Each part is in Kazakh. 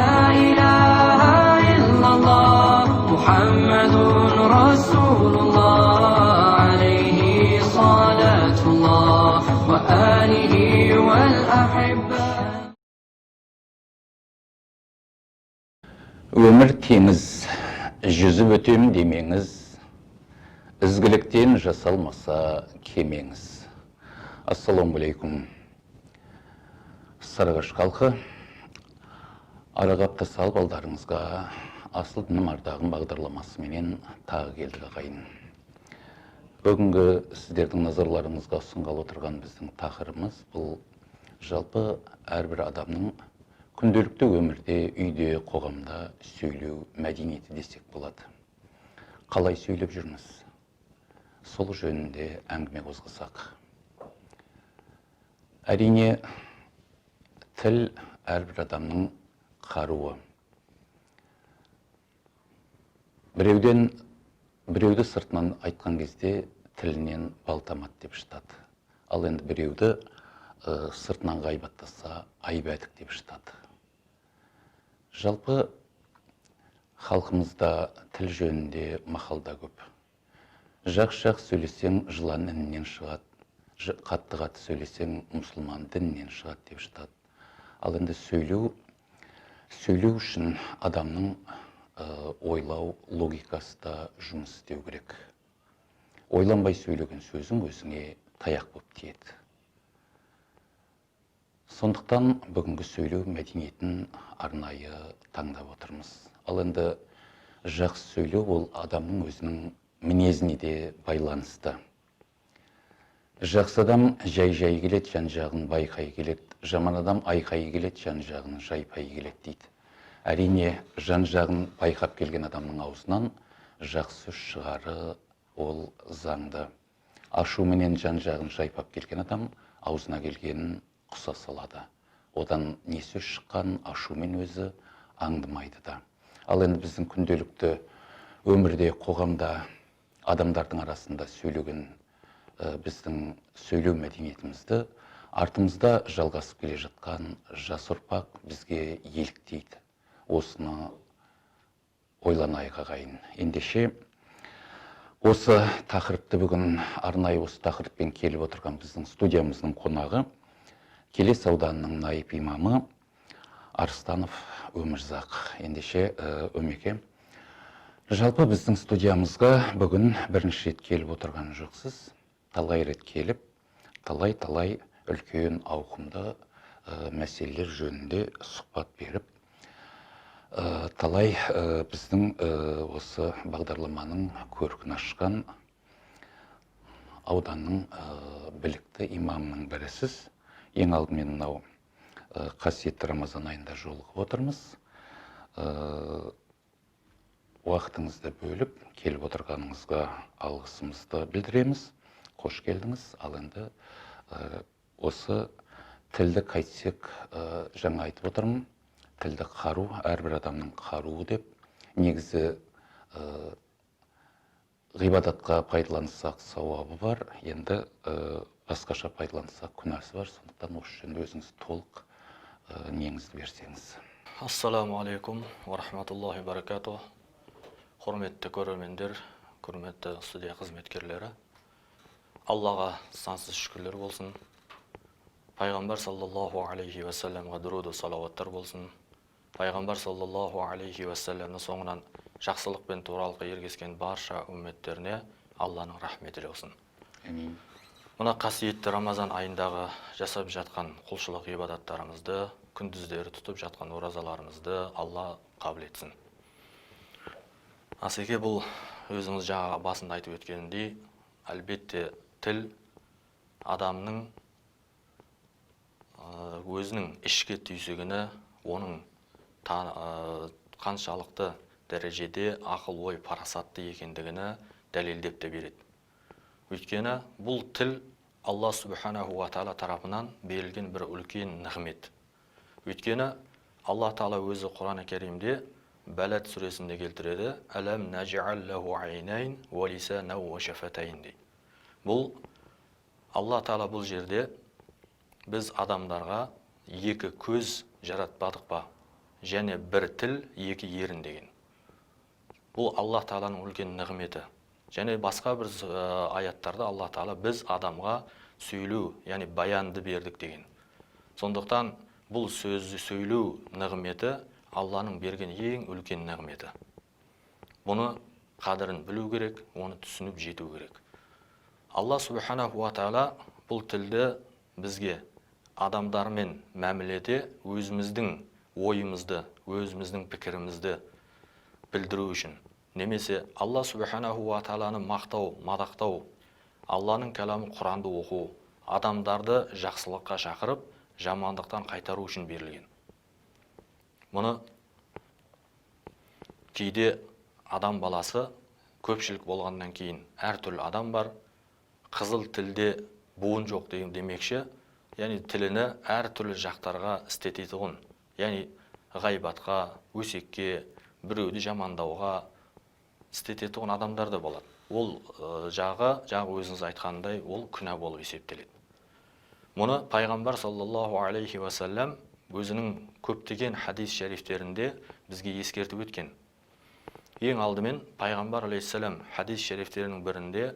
لا إله إلا الله محمد رسول الله عليه صلاة الله وآله والأحبة. Өмір теңіз, жүзіп өтем демеңіз, ізгіліктен жасалмаса кемеңіз. Ассалаумағалейкум, Сарыағаш халқы! Араға апта салып, алдарыңызға «Асыл дінім ардағым» бағдарламасыменен тағы келдік, ағайын. Бүгінгі сіздердің назарларыңызға ұсынғалы отырған біздің тақырыбымыз бұл жалпы әрбір адамның күнделікті өмірде, үйде, қоғамда сөйлеу мәдениеті десек болады. Қалай сөйлеп жүрміз, сол жөнінде әңгіме қозғасақ. Әрине, тіл әрбір адамның қаруы. Біреуден, біреуді сыртынан айтқан кезде тілінен бал тамады деп жатады. Ал енді біреуді сыртынан ғайбаттаса, айбәдік деп жатады. Жалпы халқымызда тіл жөнінде мақал да көп: жақсы жақсы сөйлесең, жылан інінен шығады, қатты қатты сөйлесең, мұсылман дінінен шығады деп жатады. Ал енді сөйлеу үшін адамның ойлау логикасы да жұмыс істеу керек. Ойланбай сөйлеген сөзің өзіңе таяқ болып тиеді. Сондықтан бүгінгі сөйлеу мәдениетін арнайы таңдап отырмыз. Ал енді жақсы сөйлеу ол адамның өзінің мінезіне де байланысты. Жақсы адам жай-жай келеді, жан жағын байқай келеді. Жаман адам айқай келеді, жан жағын жайпай келеді дейді. Әрине, жан жағын байқап келген адамның аузынан жақсы сөз шығары ол заңды. Ашуменен жан жағын жайпап келген адам аузына келгенін құса салады. Одан не сөз шыққанын ашумен өзі аңдымайды да. Ал енді біздің күнделікті өмірде, қоғамда, адамдардың арасында сөйлеген біздің сөйлеу мәдениетімізді артымызда жалғасып келе жатқан жас ұрпақ бізге еліктейді. Осыны ойланайық, ағайын. Ендеше, осы тақырыпты бүгін арнайы осы тақырыппен келіп отырған біздің студиямыздың қонағы Келес ауданының наиб имамы Арыстанов Өмірзақ. Ендеше, Өмеке, жалпы біздің студиямызға бүгін бірінші рет келіп отырған жоқсыз. Талай рет келіп, талай талай үлкен ауқымды мәселелер жөнінде сұхбат беріп, талай біздің осы бағдарламаның көркін ашқан ауданның білікті имамының бірісіз. Ең алдымен мынау қасиетті Рамазан айында жолығып отырмыз. Уақытыңызды бөліп келіп отырғаныңызға алғысымызды білдіреміз. Қош келдіңіз! Ал енді осы тілді қайтсек, жаңа айтып отырмын, тілді қару, әрбір адамның қаруы деп. Негізі ғибадатқа пайдалансақ, сауабы бар, енді басқаша пайдалансақ, күнәсі бар. Сондықтан осы жөнінде өзіңіз толық неңізді берсеңіз. Ассаламу алейкум уа рахматуллахи баракатух! Құрметті көрермендер, құрметті студия қызметкерлері, Аллаға сансыз шүкірлер болсын. Пайғамбар саллаллаху алейхи уассаламға дуруду салауаттар болсын. Пайғамбар саллаллаху алейхи уассаламның соңынан жақсылық пен туралыққа ергескен барша үмметтеріне Алланың рахметі болсын. Әмин. Мына қасиетті Рамазан айындағы жасап жатқан құлшылық ғибадаттарымызды, күндіздері тұтып жатқан оразаларымызды Алла қабыл етсін. Асеке, бұл өзіңіз жаңа басында айтып өткенімдей, әлбетте, тіл адамның өзінің ішкі түйсігіні, оның қаншалықты дәрежеде ақыл ой парасатты екендігіні дәлелдеп те береді. Өйткені бұл тіл Алла субханаху ва тағала тарапынан берілген бір үлкен нығмет. Өйткені Алла тағала өзі Құран Кәрімде Балад сүресінде келтіреді: «Әләм нәж'ал лаху айнайн уа лисанан уа шафатайн» дейді. Бұл Алла тағала бұл жерде біз адамдарға екі көз жаратпадық па? Және бір тіл, екі ерін деген. Бұл Аллах Тағаланың үлкен нығметі. Және басқа бір аяттарда Аллах Тағала біз адамға сөйлеу, яғни баянды бердік деген. Сондықтан бұл сөзді сөйлеу нығметі Алланың берген ең үлкен нығметі. Бұны қадірін білу керек, оны түсініп жету керек. Алла субханаху ва тағала бұл тілді бізге адамдармен мәміледе өзіміздің ойымызды, өзіміздің пікірімізді білдіру үшін, немесе Алла субханаху ва тағаланы мақтау, мадақтау, Алланың кәламы Құранды оқу, адамдарды жақсылыққа шақырып, жамандықтан қайтару үшін берілген. Мұны кейде адам баласы көпшілік болғаннан кейін әртүрлі адам бар, қызыл тілде буын жоқ деген демекші, яғни тіліні әртүрлі жақтарға істететұғын, яғни ғайбатқа, өсекке, біреуді жамандауға істететұғын адамдар да болады. Ол жағы, жаңа өзіңіз айтқандай, ол күнә болып есептеледі. Мұны пайғамбар саллаллаху алейхи уассалам өзінің көптеген хадис шәрифтерінде бізге ескертіп өткен. Ең алдымен пайғамбар алейхиссалам хадис шәрифтерінің бірінде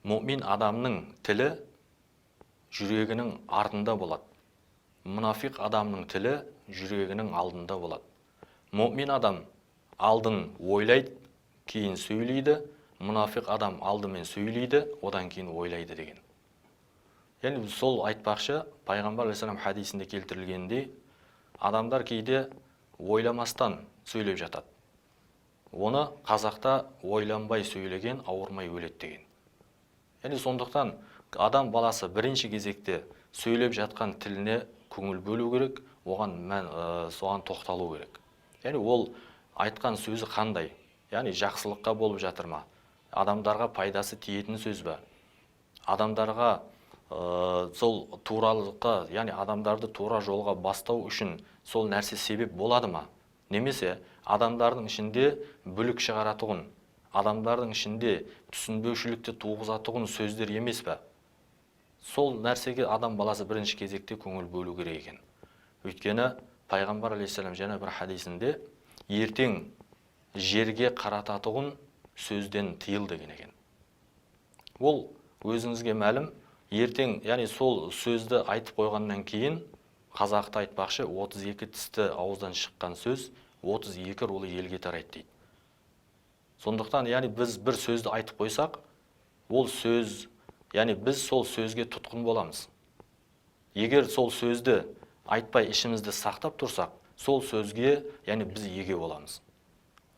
мұмин адамның тілі жүрегінің артында болады. Мұнафиқ адамның тілі жүрегінің алдында болады. Мұмин адам алдын ойлайды, кейін сөйлейді. Мұнафиқ адам алдымен сөйлейді, одан кейін ойлайды деген. Яғни сол айтпақшы, пайғамбар алейхиссалам хадисінде келтірілгендей, адамдар кейде ойламастан сөйлеп жатады. Оны қазақта ойланбай сөйлеген ауырмай өледі деген. Яғни сондықтан адам баласы бірінші кезекте сөйлеп жатқан тіліне көңіл бөлу керек, оған соған тоқталу керек. Яғни ол айтқан сөзі қандай? Яғни жақсылыққа болып жатыр ма? Адамдарға пайдасы тиетін сөз бе? Адамдарға сол туралыққа, яғни адамдарды тура жолға бастау үшін сол нәрсе себеп болады ма? Немесе адамдардың ішінде бүлік шығаратұғын, адамдардың ішінде түсінбеушілікті туғызатұғын сөздер емес пе? Сол нәрсеге адам баласы бірінші кезекте көңіл бөлу керек екен. Өйткені пайғамбар алейхиссалам және бір хадисінде ертең жерге қарататұғын сөзден тыйыл деген екен. Ол өзіңізге мәлім, ертең, яғни сол сөзді айтып қойғаннан кейін, қазақта айтпақшы, 32 тісті ауыздан шыққан сөз 32 рулы елге тарайды дейді. Сондықтан, яғни біз бір сөзді айтып қойсақ, ол сөз, яғни біз сол сөзге тұтқын боламыз. Егер сол сөзді айтпай ішімізді сақтап тұрсақ, сол сөзге, яғни біз еге боламыз.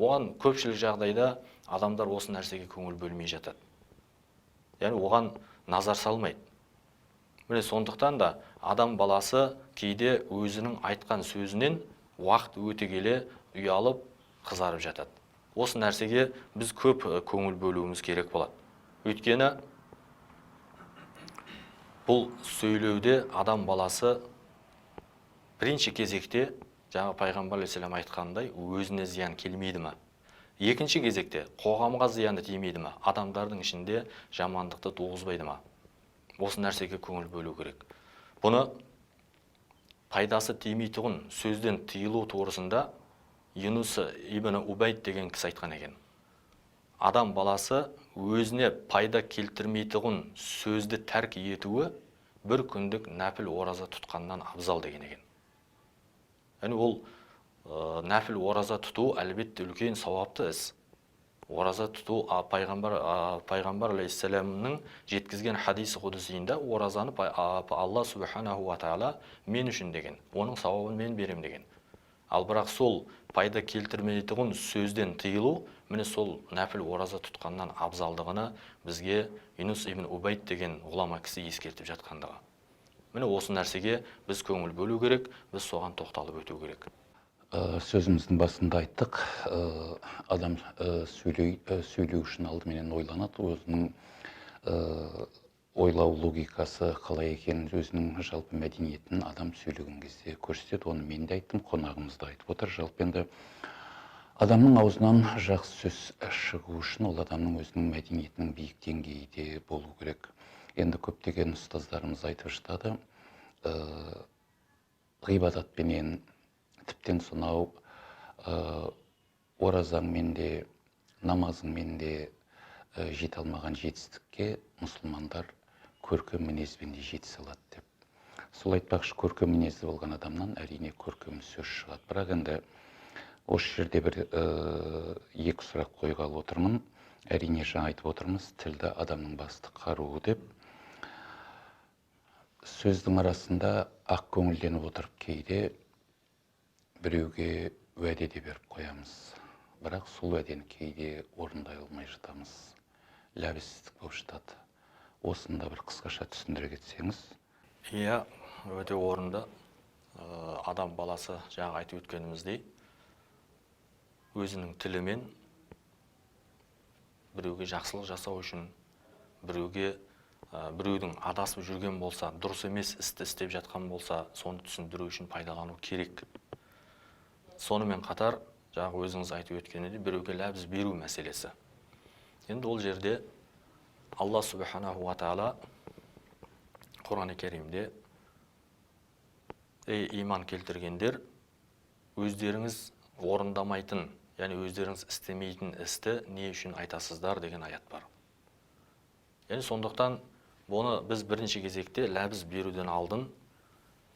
Оған көпшілік жағдайда адамдар осы нәрсеге көңіл бөлмей жатады. Яғни оған назар салмайды. Міне сондықтан да адам баласы кейде өзінің айтқан сөзінен уақыт өте келе ұялып, қызарып жатады. Осы нәрсеге біз көп көңіл бөлуіміз керек болады. Өйткені бұл сөйлеуде адам баласы бірінші кезекте жаңа пайғамбар алейхиссалам айтқандай өзіне зиян келмейді ма? Екінші кезекте қоғамға зияны тимейді ма? Адамдардың ішінде жамандықты туғызбайды ма? Осы нәрсеге көңіл бөлу керек. Бұны пайдасы тимейтұғын сөзден тыйылу турасында Юнус ибн Убайд деген кісі айтқан екен. Адам баласы өзіне пайда келтірмейтұғын сөзді тәрк етуі бір күндік нәпіл ораза тұтқаннан абзал деген екен. Яғни ол нәпіл ораза тұту әлбетте үлкен сауапты іс. Ораза тұту пайғамбар алейхиссаламның жеткізген хадис құдысында оразаны Алла субханаху ва тағала мен үшін деген, оның сауабын мен берем деген. Ал бірақ сол пайда келтірмейтұғын сөзден тыйылу, міне сол нәпіл ораза тұтқаннан абзалдығını бізге Юнус ибн Убайд деген ғұлама кісі ескертіп жатқандығы. Міне осы нәрсеге біз көңіл бөлу керек, біз соған тоқталып өту керек. Сөзіміздің басында айттық, адам сөйлеу үшін алдыменен ойланады, өзінің ойлау логикасы қалай екенін, өзінің жалпы мәдениетін адам сөйлеген кезде көрсетеді. Оны мен де айттым, қонағымыз да айтып отыр. Жалпы енді адамның аузынан жақсы сөз шығу үшін ол адамның өзінің мәдениетінің биік деңгейде болу керек. Енді көптеген ұстаздарымыз айтып жатады, Ғибадатпенен, тіптен сонау оразаңмен де, намазыңмен де жете алмаған жетістікке мұсылмандар көркем мінезбен де жетісе алады деп. Сол айтпақшы, көркем мінезді болған адамнан әрине көркем сөз шығады. Бірақ енді осы жерде бір екі сұрақ қойғалы отырмын. Әрине жаңа айтып отырмыз, тілді адамның басты қаруы деп. Сөздің арасында ақ көңілденіп отырып кейде біреуге уәде де беріп қоямыз. Бірақ сол уәдені кейде орындай алмай жатамыз. Ләбізсіздік болып жатады. Осыны да бір қысқаша түсіндіре кетсеңіз. Иә, өте орынды. Адам баласы жаңа айтып өткеніміздей өзінің тілімен біреуге жақсылық жасау үшін, біреудің адасып жүрген болса, дұрыс емес істі істеп жатқан болса, соны түсіндіру үшін пайдалану керек. Сонымен қатар, жаңа өзіңіз айтып өткеніндей, біреуге ләбіз беру мәселесі. Енді ол жерде Алла субханаху ва тағала Құран-ы Керимде: ей иман келтіргендер, өздеріңіз орындамайтын, яғни өздеріңіз істемейтін істі не үшін айтасыздар деген аят бар. Яғни сондықтан бұны біз бірінші кезекте ләбіз беруден алдын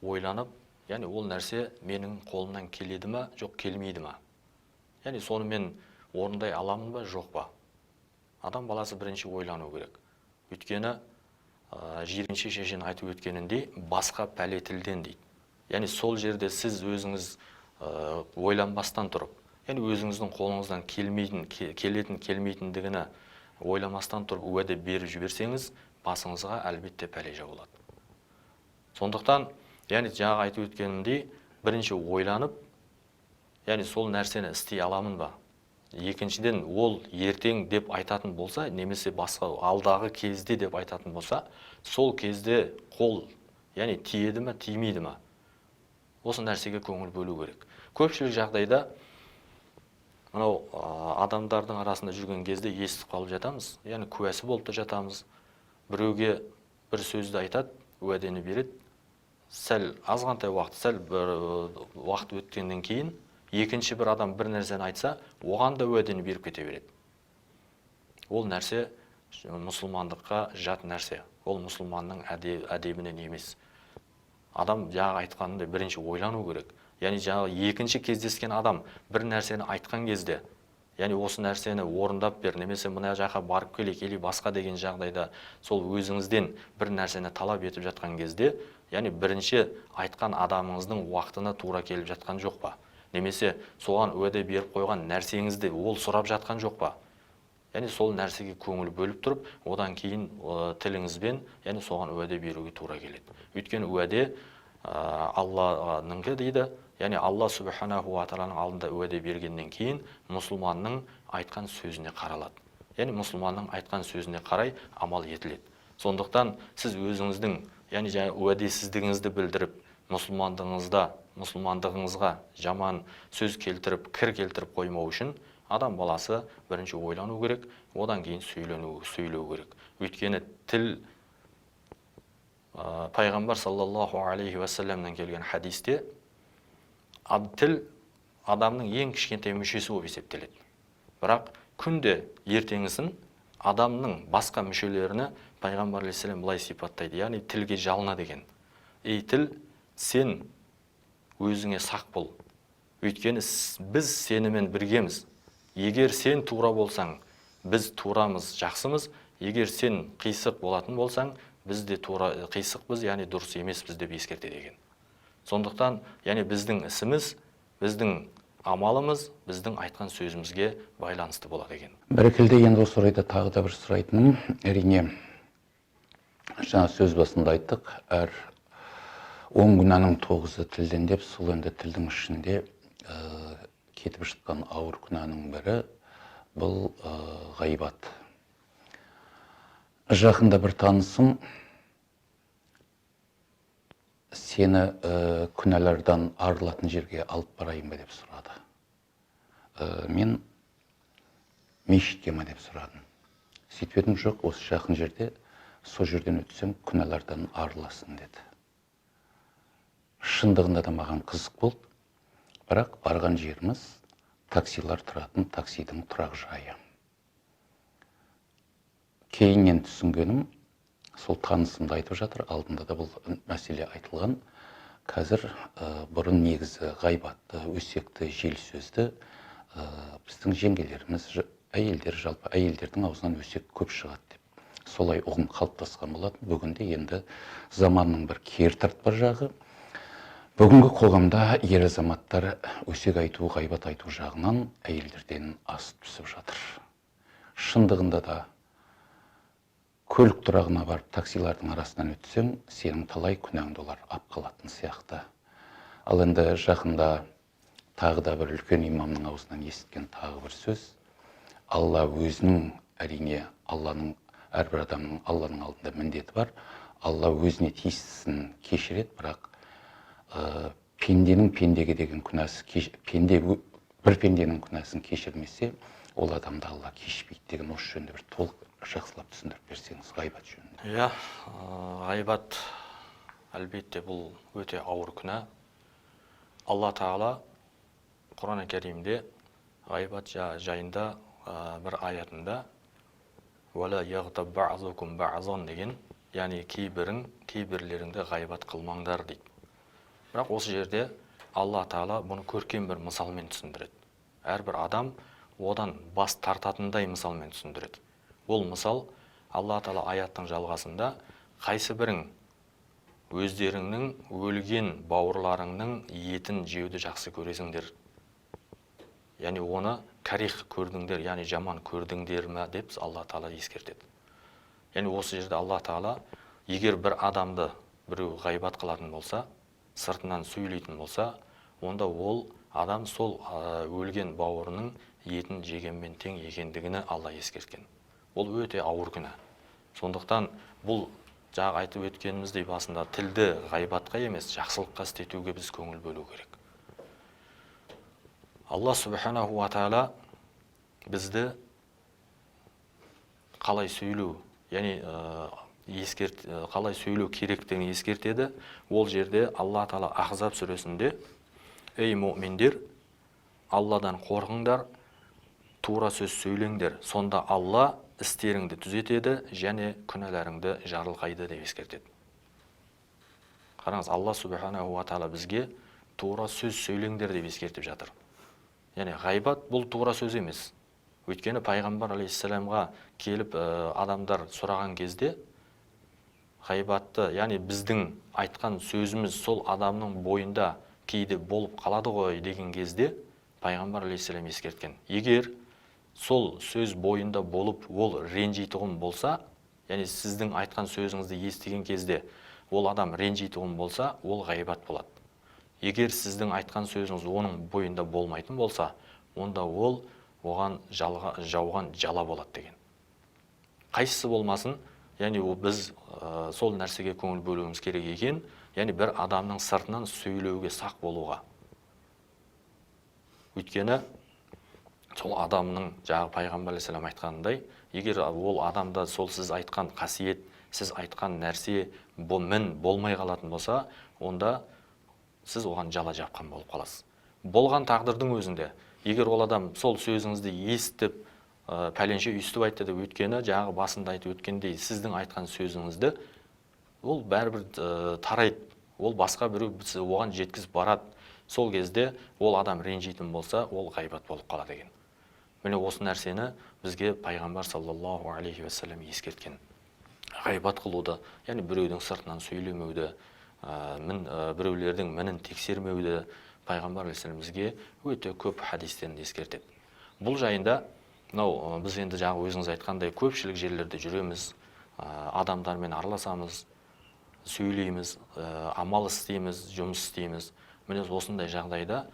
ойланып, яғни ол нәрсе менің қолымнан келеді ма, жоқ келмейді ма? Яғни соны мен орындай аламын ба, жоқ па? Адам баласы бірінші ойлану керек. Өйткені Жиренше шешен айтып өткеніндей, басқа пәле тілден дейді. Яғни сол жерде сіз өзіңіз ойланбастан тұрып, яғни өзіңіздің қолыңыздан келмейтін, келетін, келмейтіндігіні ойламастан тұрып уәде беріп жіберсеңіз, басыңызға әлбетте пәле жабылады. Сондықтан, яғни жаңа айтып өткенімдей, бірінші ойланып, яғни сол нәрсені істей аламын ба? Екіншіден, ол ертең деп айтатын болса, немесе басқа алдағы кезде деп айтатын болса, сол кезде қол, яғни тиеді ме, тимейді ме? Осы нәрсеге көңіл бөлу керек. Көпшілік жағдайда мынау адамдардың арасында жүрген кезде естіп қалып жатамыз, яғни куәсі болып та жатамыз. Біреуге бір сөзді айтады, уәдені береді. Сәл азғантай уақыт, сәл бір уақыт өткеннен кейін екінші бір адам бір нәрсені айтса, оған да уәдені беріп кете береді. Ол нәрсе мұсылмандыққа жат нәрсе. Ол мұсылманның әдебінен емес. Адам жаңа айтқанындай бірінші ойлану керек. Яғни жаңағы екінші кездескен адам бір нәрсені айтқан кезде, яғни осы нәрсені орындап бер, немесе мына жаққа барып келейік, или басқа деген жағдайда сол өзіңізден бір нәрсені талап етіп жатқан кезде, яғни бірінші айтқан адамыңыздың уақытына тура келіп жатқан жоқ па? Немесе соған уәде беріп қойған нәрсеңізді ол сұрап жатқан жоқ па? Яғни сол нәрсеге көңіл бөліп тұрып, одан кейін тіліңізбен, яғни соған уәде беруге тура келеді. Өйткені уәде Алланың дейді, яғни Алла субханаху ва тағаланың алдында уәде бергеннен кейін мұсылманның айтқан сөзіне қаралады. Яғни мұсылманның айтқан сөзіне қарай амал етіледі. Сондықтан сіз өзіңіздің, яғни жаңа уәдесіздігіңізді білдіріп, мұсылмандығыңызға жаман сөз келтіріп, кір келтіріп қоймау үшін адам баласы бірінші ойлану керек, одан кейін сөйлеу керек. Өйткені тіл, пайғамбар саллаллаху алейхи уассаламнан келген хадисте тіл адамның ең кішкентай мүшесі болып есептеледі. Бірақ күнде ертеңгісін адамның басқа мүшелеріне пайғамбар алейхиссалам былай сипаттайды, яғни тілге жалына деген. Ей тіл, сен өзіңе сақ бол. Өйткені біз сенімен біргеміз. Егер сен тура болсаң, біз турамыз, жақсымыз. Егер сен қисық болатын болсаң, біз де тура қисықпыз, яғни дұрыс емеспіз деп ескертеді екен. Сондықтан, яғни біздің ісіміз, біздің амалымыз, біздің айтқан сөзімізге байланысты болады екен. Бәрекелді, енді осы орайда тағы да бір сұрайтыным, әрине, жаңа сөз басында айттық, әр 10 күнәнің 9-ы тілден деп, сол енді тілдің ішінде кетіп жатқан ауыр күнәнің бірі бұл ғайбат. Жақында бір танысым сені күнәлардан арылатын жерге алып барайын ба деп сұрады. Мен мешітке ма деп сұрадым. Сөйтіп едім, жоқ, осы жақын жерде, сол жерден өтсем күнәлардан арыласың деді. Шындығында да маған қызық болды. Бірақ барған жеріміз таксилар тұратын таксидің тұрақ жайы. Кейіннен түсінгенім, сол танысым да айтып жатыр, алдында да бұл мәселе айтылған. Қазір бұрын негізі ғайбатты, өсекті, жел сөзді біздің жеңгелеріміз, әйелдер, жалпы әйелдердің аузынан өсек көп шығады деп солай ұғым қалыптасқан болатын. Бүгінде енді заманның бір кері тартпа жағы, бүгінгі қоғамда ер азаматтар өсек айту, ғайбат айту жағынан әйелдерден асып түсіп жатыр. Шындығында да көлік тұрағына барып таксилардың арасынан өтсең, сенің талай күнәңді олар ап қалатын сияқты. Ал енді жақында тағы да бір үлкен имамның аузынан есіткен тағы бір сөз. Алла өзінің, әрине, Алланың, әрбір адамның Алланың алдында міндеті бар. Алла өзіне тиістісін кешіреді, бірақ пенденің пендеге деген күнәсі, пенде бір пенденің күнәсін кешірмесе, ол адамды Алла кешпейді деген осы жөнінде бір толық жақсылап түсіндіріп берсеңіз, ғайбат жөнінде. Иә, ғайбат әлбетте бұл өте ауыр күнә. Алла Тағала Құран Кәрімде ғайбат жайында бір аятында «Уәла яғтаб бa'зукум бa'зан» деген, яғни кейбірің кейбірлеріңді ғайбат қылмаңдар дейді. Бірақ осы жерде Алла Тағала бұны көркем бір мысалмен түсіндіреді. Әрбір адам одан бас тартатындай мысалмен түсіндіреді. Ол мысал Алла Тағала аяттың жалғасында қайсы бірің өздеріңнің өлген бауырларыңның етін жеуді жақсы көресіңдер, яғни оны карих көрдіңдер, яғни жаман көрдіңдер ме деп Алла Тағала ескертеді. Яғни осы жерде Алла Тағала егер бір адамды біреу ғайбат қылатын болса, сыртынан сөйлейтін болса, онда ол адам сол өлген бауырының етін жегенмен тең екендігini Алла ескерткен. Ол өте ауыр күнә. Сондықтан бұл жаңа айтып өткеніміздей басында тілді ғайбатқа емес, жақсылыққа істетуге біз көңіл бөлу керек. Алла субханаху ва тағала бізді қалай сөйлеу, яғни қалай сөйлеу керектігін ескертеді. Ол жерде Алла Тағала Ахзаб сүресінде: «Ей муминдер, Алладан қорқыңдар, тура сөз сөйлеңдер, сонда Алла істеріңді түзетеді және күнәларыңды жарылқайды» деп ескертеді. Қараңыз, Алла субханаху ва тағала бізге тура сөз сөйлеңдер деп ескертіп жатыр. Яғни ғайбат бұл тура сөз емес. Өйткені пайғамбар алейхиссаламға келіп адамдар сұраған кезде ғайбатты, яғни біздің айтқан сөзіміз сол адамның бойында кейде болып қалады ғой деген кезде пайғамбар алейхиссалам ескерткен. Егер сол сөз бойында болып ол ренжитұғын болса, яғни сіздің айтқан сөзіңізді естіген кезде ол адам ренжитұғын болса, ол ғайбат болады. Егер сіздің айтқан сөзіңіз оның бойында болмайтын болса, онда ол оған жауған жала болады деген. Қайсысы болмасын, яғни ол біз сол нәрсеге көңіл бөлуіміз керек екен, яғни бір адамның сыртынан сөйлеуге сақ болуға. Өйткені сол адамның жаңағы пайғамбар алейхиссалам айтқанындай, егер ол адамда сол сіз айтқан қасиет, сіз айтқан нәрсе мін болмай қалатын болса, онда сіз оған жала жапқан болып қаласыз. Болған тағдырдың өзінде, егер ол адам сол сөзіңізді естіп, пәленше өйстіп айтты деп, өйткені жаңағы басында айтып өткендей, сіздің айтқан сөзіңізді ол бәрібір тарайды, ол басқа біреу оған жеткізіп барады. Сол кезде ол адам ренжитін болса, ол ғайбат болып қалады екен. Міне осы нәрсені бізге пайғамбар саллаллаху алейхи уассалам ескерткен. Ғайбат қылуды, яғни біреудің сыртынан сөйлемеуді, біреулердің мінін тексермеуді пайғамбар алейхиссалам бізге өте көп хадистерін ескертеді. Бұл жайында мынау біз енді жаңа өзіңіз айтқандай көпшілік жерлерде жүреміз, адамдармен араласамыз, сөйлейміз, амал істейміз, жұмыс істейміз. Міне осындай жағдайда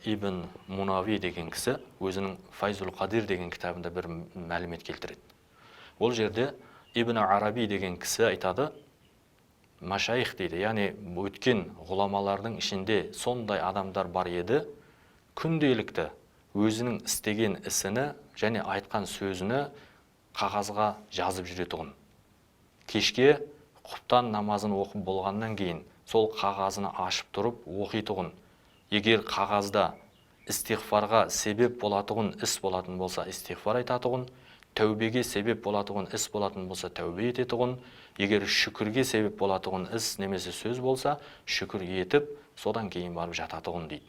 Ибн Мунави деген кісі өзінің Файзул Қадир деген кітабында бір мәлімет келтіреді. Ол жерде Ибн Араби деген кісі айтады, машайх дейді, яғни өткен ғұламалардың ішінде сондай адамдар бар еді, күнделікті өзінің істеген ісіні және айтқан сөзіні қағазға жазып жүретұғын. Кешке құптан намазын оқып болғаннан кейін Сол қағазын ашып тұрып оқитұғын. Егер қағазда истиғфарға себеп болатұғын іс болатын болса, истиғфар айтатұғын, тәубеге себеп болатұғын іс болатын болса, тәубе ететұғын, егер шүкірге себеп болатұғын іс немесе сөз болса, шүкір етіп, содан кейін барып жататұғын дейді.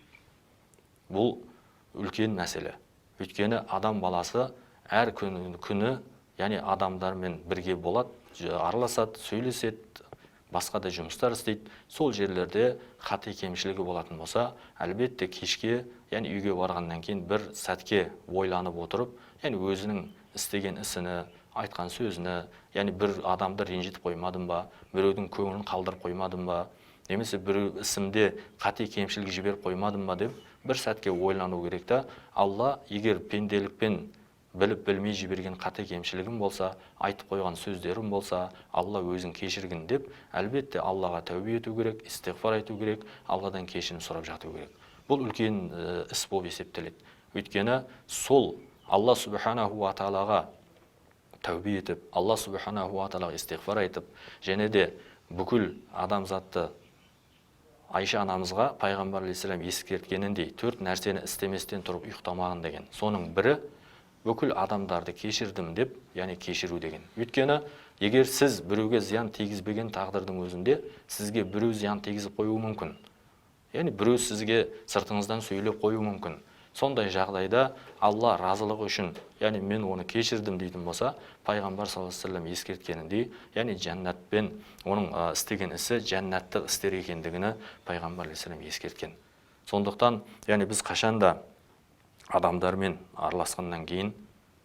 Бұл үлкен мәселе. Өйткені адам баласы әр күні, яғни адамдармен бірге болады, араласады, сөйлеседі, басқа да жұмыстар істейді. Сол жерлерде қате кемшілігі болатын болса, әлбетте кешке, яғни үйге барғаннан кейін бір сәтке ойланып отырып, яғни өзінің істеген ісіні, айтқан сөзіні, яғни бір адамды ренжітіп қоймадым ба, біреудің көңілін қалдырып қоймадым ба, немесе біреу ісімде қате кемшілік жіберіп қоймадым ба деп бір сәтке ойлану керек та. Алла егер пенделікпен біліп білмей жіберген қате кемшілігім болса, айтып қойған сөздерім болса, Алла өзің кешіргін деп, әлбетте Аллаға тәубе ету керек, истиғфар айту керек, Алладан кешірім сұрап жату керек. Бұл үлкен іс болып есептеледі. Өйткені сол Алла субханаху ва тағалаға тәубе етіп, Алла субханаху ва тағалаға истиғфар айтып, және де бүкіл адамзатты Айша анамызға пайғамбар алейхиссалам ескерткеніндей, 4 нәрсені істеместен тұрып ұйықтамаған деген. Соның бірі бүкіл адамдарды кешірдім деп, яғни кешіру деген. Өйткені егер сіз біреуге зиян тигізбеген тағдырдың өзінде сізге біреу зиян тигізіп қоюы мүмкін. Яғни біреу сізге сыртыңыздан сөйлеп қоюы мүмкін. Сондай жағдайда Алла разылығы үшін, яғни мен оны кешірдім дейтін болса, пайғамбар саллаллаху алейхи вассалам ескерткеніндей, яғни жәннатпен оның істеген ісі жәннаттық істер екендігіні пайғамбар алейхиссалам ескерткен. Сондықтан, яғни біз қашанда адамдармен араласқаннан кейін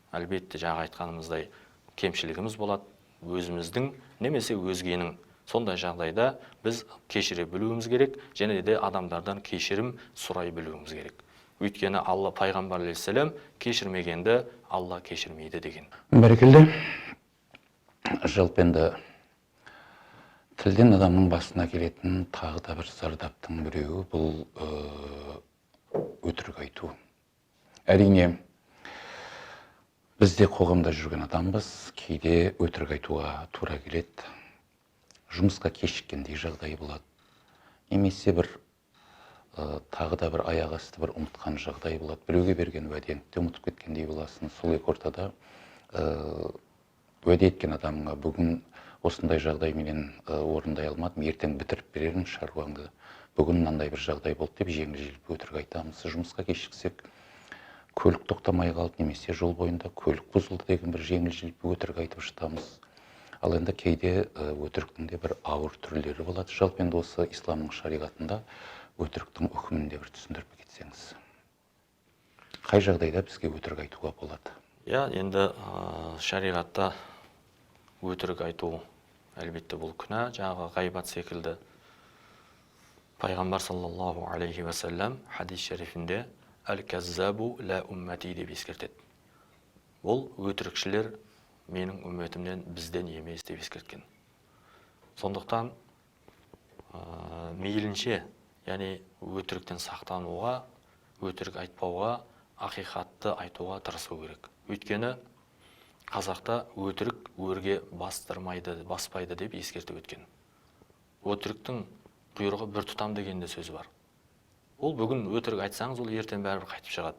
әлбетте жаңа айтқанымыздай кемшілігіміз болады, өзіміздің немесе өзгенің. Сондай жағдайда біз кешіре білуіміз керек, және де адамдардан кешірім сұрай білуіміз керек. Өйткені Алла пайғамбар алейхиссалам кешірмегенді Алла кешірмейді деген. Бәрекелді. Жалпы енді тілден адамның басына келетін тағы да бір зардаптың біреуі бұл өтірік айту. Әрине, біз де қоғамда жүрген адамбыз, кейде өтірік айтуға тура келеді. Жұмысқа кешіккендей жағдай болады. Немесе бір тағы да бір аяқ асты бір ұмытқан жағдай болады. Біреуге берген уәдеңді де ұмытып кеткендей боласың. Сол екі ортада уәде еткен адамыңа бүгін осындай жағдайменен орындай алмадым, ертең бітіріп берермін шаруаңды. Бүгін мынандай бір жағдай болды деп жеңіл желпі өтірік айтамыз. Жұмысқа кешіксек, көлік тоқтамай қалды, немесе жол бойында көлік бұзылды деген бір жеңіл желпі өтірік айтып жатамыз. Ал енді кейде өтіріктің де бір ауыр түрлері болады. Жалпы енді осы исламның шариғатында өтіріктің үкімін де бір түсіндіріп кетсеңіз. Қай жағдайда бізге өтірік айтуға болады? Иә, енді шариғатта өтірік айту әлбетте бұл күнә, жаңағы ғайбат секілді. Пайғамбар саллаллаху алейхи уассалам хадис шерифінде әл-каззабу ла уммати деп ескертеді. Бұл өтірікшілер менің үмметімнен, бізден емес деп ескерткен. Сондықтан мейлінше, яғни өтіріктен сақтануға, өтірік айтпауға, ақиқатты айтуға тырысу керек. Өйткені қазақта өтірік өрге бастырмайды, баспайды деп ескертіп өткен. Өтіріктің құйрығы бір тұтам деген де сөзі бар. Ол бүгін өтірік айтсаңыз, ол ертең бәрібір қайтып шығады.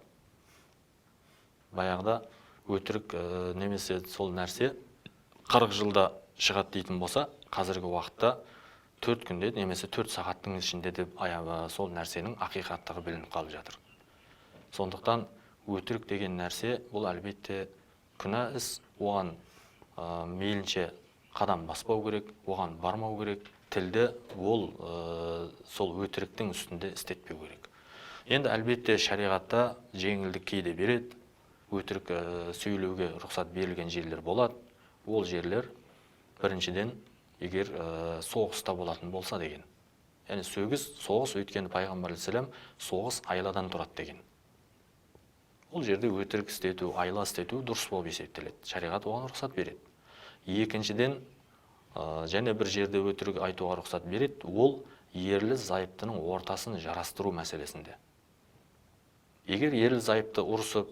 Баяғыда өтірік немесе сол нәрсе 40 жылда шығады дейтін болса, қазіргі уақытта 4 күнде немесе 4 сағаттың ішінде деп сол нәрсенің ақиқаттығы білініп қалып жатыр. Сондықтан өтірік деген нәрсе бұл әлбетте күнә іс, оған мейлінше қадам баспау керек, оған бармау керек, тілді ол сол өтіріктің үстінде істетпеу керек. Енді әлбетте шариғатта жеңілдік кейде береді, өтірік сөйлеуге рұқсат берілген жерлер болады. Ол жерлер біріншіден егер соғыста болатын болса деген. Яғни соғыс, өйткені пайғамбар алейхиссалам соғыс айладан тұрады деген. Ол жерде өтірік істету, айла істету дұрыс болып есептеледі. Шариғат оған рұқсат береді. Екіншіден, және бір жерде өтірік айтуға рұқсат береді, ол ерлі зайыптының ортасын жарастыру мәселесінде. Егер ерлі зайыпты ұрысып,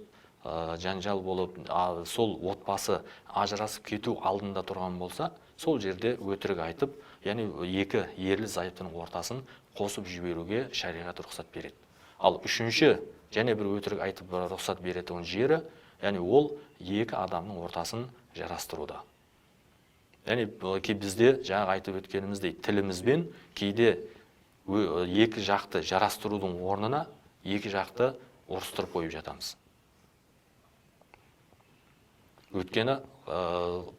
жанжал болып, сол отбасы ажырасып кету алдында тұрған болса, сол жерде өтірік айтып, Яғни екі ерлі зайыптының ортасын қосып жіберуге шариғат рұқсат береді. Ал үшінші және бір өтірік айтып рұқсат беретін жері, яғни ол екі адамның ортасын жарастыруда. Яғни бізде жаңа айтып өткеніміздей тілімізбен кейде екі жақты жарастырудың орнына екі жақты ұрыстырып қойып жатамыз. Өйткені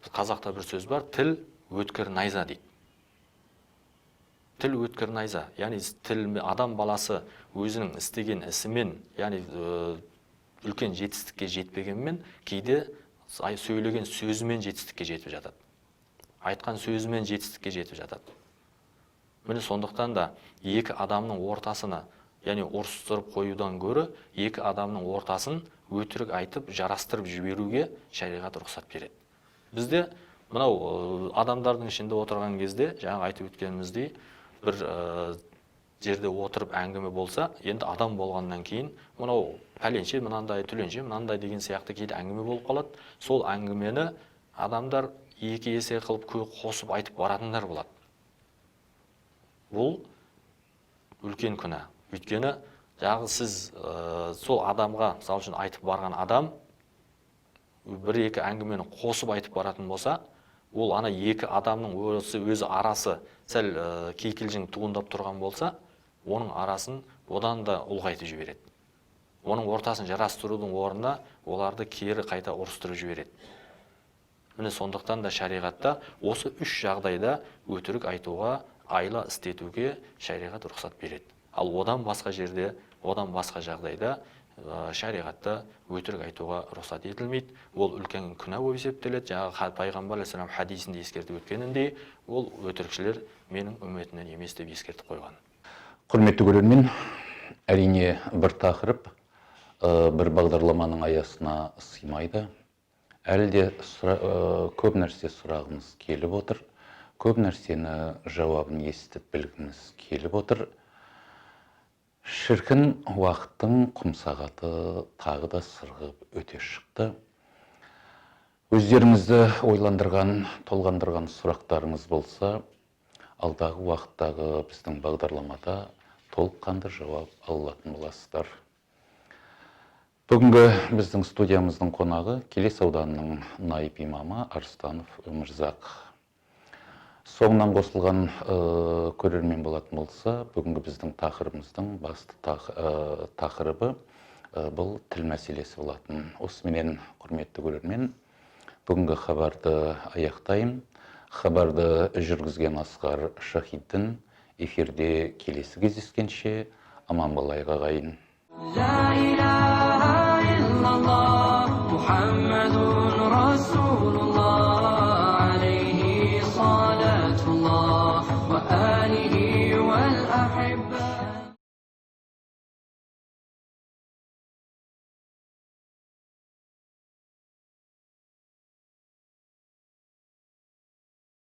қазақта бір сөз бар, тіл өткір найза дейді. Тіл өткір найза, яғни тіл, адам баласы өзінің істеген ісімен, яғни үлкен жетістікке жетпегенмен, кейде сөйлеген сөзімен жетістікке жетіп жатады. Айтқан сөзімен жетістікке жетіп жатады. Міне сондықтан да екі адамның ортасына, яғни ұрыстырып қоюдан гөрі, екі адамның ортасын өтірік айтып, жарастырып жіберуге шариғат рұқсат береді. Бізде мынау адамдардың ішінде отырған кезде, жаңа айтып өткеніміздей, бір жерде отырып әңгіме болса, енді адам болғаннан кейін мынау пәленше мынандай, түленше мынандай деген сияқты кейде әңгіме болып қалады. Сол әңгімені адамдар екі есе қылып қосып айтып баратындар болады. Бұл үлкен күнә. Өйткені жаңағы сіз сол адамға, мысалы үшін айтып барған адам бір-екі әңгімені қосып айтып баратын болса, ол ана екі адамның өзі арасы сәл кикілжің туындап тұрған болса, оның арасын одан да ұлғайтып жібереді. Оның ортасын жарастырудың орнына оларды кері қайта ұрыстырып жібереді. Міне сондықтан да шариғатта осы үш жағдайда өтірік айтуға, айла істетуге шариғат рұқсат береді. Ал одан басқа жерде, одан басқа жағдайда шариғатта өтірік айтуға рұқсат етілмейді. Ол үлкен күнә болып есептеледі. Жаңағы пайғамбар алейхиссалам хадисінде ескертіп өткеніндей, ол өтірікшілер менің үмметімнен емес деп ескертіп қойған. Құрметті көрермен, әрине бір тақырып бір бағдарламаның аясына сыймайды. Әлі де көп нәрсе сұрағымыз келіп отыр. Көп нәрсені жауабын естіп білгіміз келіп отыр. Шіркін уақыттың құм сағаты тағы да сырғып өте шықты. Өздеріңізді ойландырған, толғандырған сұрақтарыңыз болса, алдағы уақыттағы біздің бағдарламада толыққанды жауап алатын боласыздар. Бүгінгі біздің студиямыздың қонағы Келес ауданының наиб имамы Арыстанов Өмірзақ. Соңынан қосылған көрермен болатын болса, бүгінгі біздің тақырыбымыздың басты тақырыбы бұл тіл мәселесі болатын. Осыменен, құрметті көрермен, бүгінгі хабарды аяқтайын. Хабарды жүргізген Асқар Шахиддин. Эфирде келесі кездескенше аман болайық, ағайын. لا